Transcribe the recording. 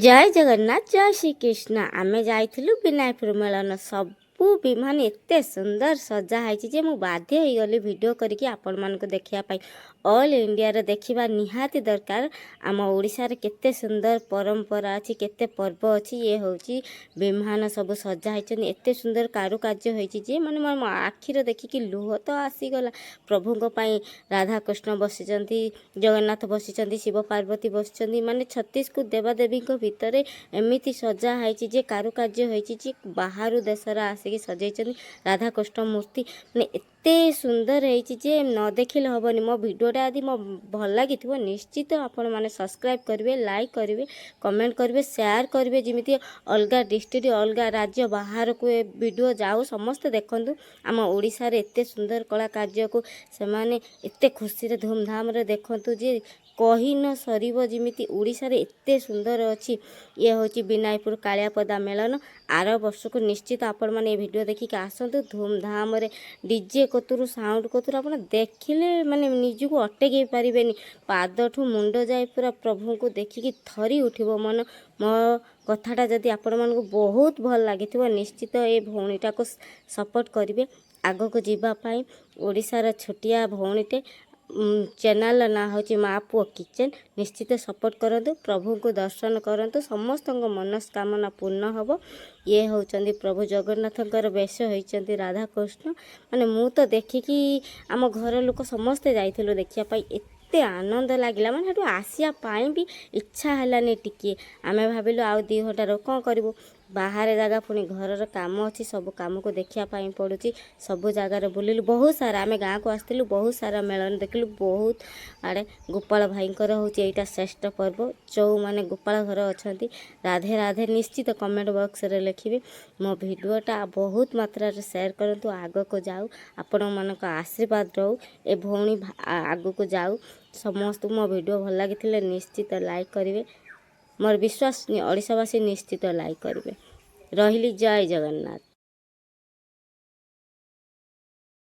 ଜୟ ଜଗନ୍ନାଥ, ଜୟ ଶ୍ରୀକୃଷ୍ଣ। ଆମେ ଯାଇଥିଲୁ ବିନାୟକପୁର ମେଳନ। ସବୁ ବିମାନ ଏତେ ସୁନ୍ଦର ସଜା ହେଇଛି ଯେ ମୁଁ ବାଧ୍ୟ ହେଇଗଲି ଭିଡ଼ିଓ କରିକି ଆପଣମାନଙ୍କୁ ଦେଖିବା ପାଇଁ। ଅଲ୍ ଇଣ୍ଡିଆର ଦେଖିବା ନିହାତି ଦରକାର, ଆମ ଓଡ଼ିଶାରେ କେତେ ସୁନ୍ଦର ପରମ୍ପରା ଅଛି, କେତେ ପର୍ବ ଅଛି। ଇଏ ହେଉଛି ବିମାନ, ସବୁ ସଜା ହେଇଛନ୍ତି। ଏତେ ସୁନ୍ଦର କାରୁକାର୍ଯ୍ୟ ହେଇଛି ଯେ ମାନେ ମୋ ଆଖିର ଦେଖିକି ଲୁହ ତ ଆସିଗଲା। ପ୍ରଭୁଙ୍କ ପାଇଁ ରାଧାକୃଷ୍ଣ ବସିଛନ୍ତି, ଜଗନ୍ନାଥ ବସିଛନ୍ତି, ଶିବ ପାର୍ବତୀ ବସିଛନ୍ତି। ମାନେ 36କୁ ଦେବାଦେବୀଙ୍କ ଭିତରେ ଏମିତି ସଜା ହେଇଛି ଯେ, କାରୁକାର୍ଯ୍ୟ ହେଇଛି ଯେ ବାହାରୁ ଦେଶର ଆସିକି ସଜେଇଛନ୍ତି। ରାଧାକୃଷ୍ଣ ମୂର୍ତ୍ତି ମାନେ ଏତେ ସୁନ୍ଦର ହେଇଛି ଯେ ନ ଦେଖିଲେ ହେବନି। ମୋ ଭିଡ଼ିଓଟା ଯଦି ମୋ ଭଲ ଲାଗିଥିବ, ନିଶ୍ଚିତ ଆପଣମାନେ ସବସ୍କ୍ରାଇବ୍ କରିବେ, ଲାଇକ୍ କରିବେ, କମେଣ୍ଟ କରିବେ, ସେୟାର କରିବେ, ଯେମିତି ଅଲଗା ଡିଷ୍ଟ୍ରିକ୍ଟ, ଅଲଗା ରାଜ୍ୟ ବାହାରକୁ ଏ ଭିଡ଼ିଓ ଯାଉ, ସମସ୍ତେ ଦେଖନ୍ତୁ। ଆମ ଓଡ଼ିଶାରେ ଏତେ ସୁନ୍ଦର କଳା କାର୍ଯ୍ୟକୁ ସେମାନେ ଏତେ ଖୁସିରେ ଧୁମଧାମରେ ଦେଖନ୍ତୁ ଯେ କହି ନ ସରିବ, ଯେମିତି ଓଡ଼ିଶାରେ ଏତେ ସୁନ୍ଦର ଅଛି। ଇଏ ହେଉଛି ବିନାୟକପୁର କାଳିଆପଦା ମେଳନ। ଆର ବର୍ଷକୁ ନିଶ୍ଚିତ ଆପଣମାନେ ଏ ଭିଡ଼ିଓ ଦେଖିକି ଆସନ୍ତୁ। ଧୁମଧାମରେ ଡିଜେ କତୁରୁ, ସାଉଣ୍ଡ କତୁରୁ ଆପଣ ଦେଖିଲେ ମାନେ ନିଜକୁ ଅଟକେଇ ପାରିବେନି। ପାଦଠୁ ମୁଣ୍ଡ ଯାଏ ପୁରା ପ୍ରଭୁଙ୍କୁ ଦେଖିକି ଥରି ଉଠିବ ମନ। ମୋ କଥାଟା ଯଦି ଆପଣମାନଙ୍କୁ ବହୁତ ଭଲ ଲାଗିଥିବ, ନିଶ୍ଚିତ ଏ ଭଉଣୀଟାକୁ ସପୋର୍ଟ କରିବେ ଆଗକୁ ଯିବା ପାଇଁ। ଓଡ଼ିଶାର ଛୋଟିଆ ଭଉଣୀଟେ, ଚ୍ୟାନେଲର ନାଁ ହେଉଛି ମା ପୁଅ କିଚେନ୍। ନିଶ୍ଚିତ ସପୋର୍ଟ କରନ୍ତୁ, ପ୍ରଭୁଙ୍କୁ ଦର୍ଶନ କରନ୍ତୁ, ସମସ୍ତଙ୍କ ମନସ୍କାମନା ପୂର୍ଣ୍ଣ ହେବ। ଇଏ ହେଉଛନ୍ତି ପ୍ରଭୁ ଜଗନ୍ନାଥଙ୍କର ବେଶ ହୋଇଛନ୍ତି ରାଧାକୃଷ୍ଣ। ମାନେ ମୁଁ ତ ଦେଖିକି, ଆମ ଘର ଲୋକ ସମସ୍ତେ ଯାଇଥିଲୁ ଦେଖିବା ପାଇଁ, ଏତେ ଆନନ୍ଦ ଲାଗିଲା, ମାନେ ସେଠୁ ଆସିବା ପାଇଁ ବି ଇଚ୍ଛା ହେଲାନି ଟିକିଏ। ଆମେ ଭାବିଲୁ ଆଉ 2 ଘଣ୍ଟା ରହୁ, କ'ଣ କରିବୁ? ବାହାରେ ଜାଗା, ପୁଣି ଘରର କାମ ଅଛି, ସବୁ କାମକୁ ଦେଖିବା ପାଇଁ ପଡ଼ୁଛି। ସବୁ ଜାଗାରେ ବୁଲିଲୁ ବହୁତ ସାରା। ଆମେ ଗାଁକୁ ଆସିଥିଲୁ, ବହୁତ ସାରା ମେଳନ ଦେଖିଲୁ ବହୁତ ଆଡ଼େ। ଗୋପାଳ ଭାଇଙ୍କର ହେଉଛି ଏଇଟା ଶ୍ରେଷ୍ଠ ପର୍ବ। ଯେଉଁମାନେ ଗୋପାଳ ଘର ଅଛନ୍ତି, ରାଧେ ରାଧେ ନିଶ୍ଚିତ କମେଣ୍ଟ ବକ୍ସରେ ଲେଖିବେ। ମୋ ଭିଡ଼ିଓଟା ବହୁତ ମାତ୍ରାରେ ସେୟାର କରନ୍ତୁ, ଆଗକୁ ଯାଉ, ଆପଣମାନଙ୍କ ଆଶୀର୍ବାଦ ରହୁ, ଏ ଭଉଣୀ ଆଗକୁ ଯାଉ। ସମସ୍ତଙ୍କୁ ମୋ ଭିଡ଼ିଓ ଭଲ ଲାଗିଥିଲେ ନିଶ୍ଚିତ ଲାଇକ୍ କରିବେ। ମୋର ବିଶ୍ୱାସ, ଓଡ଼ିଶାବାସୀ ନିଶ୍ଚିତ ଲାଇକ୍ କରିବେ। ରହିଲି, ଜୟ ଜଗନ୍ନାଥ।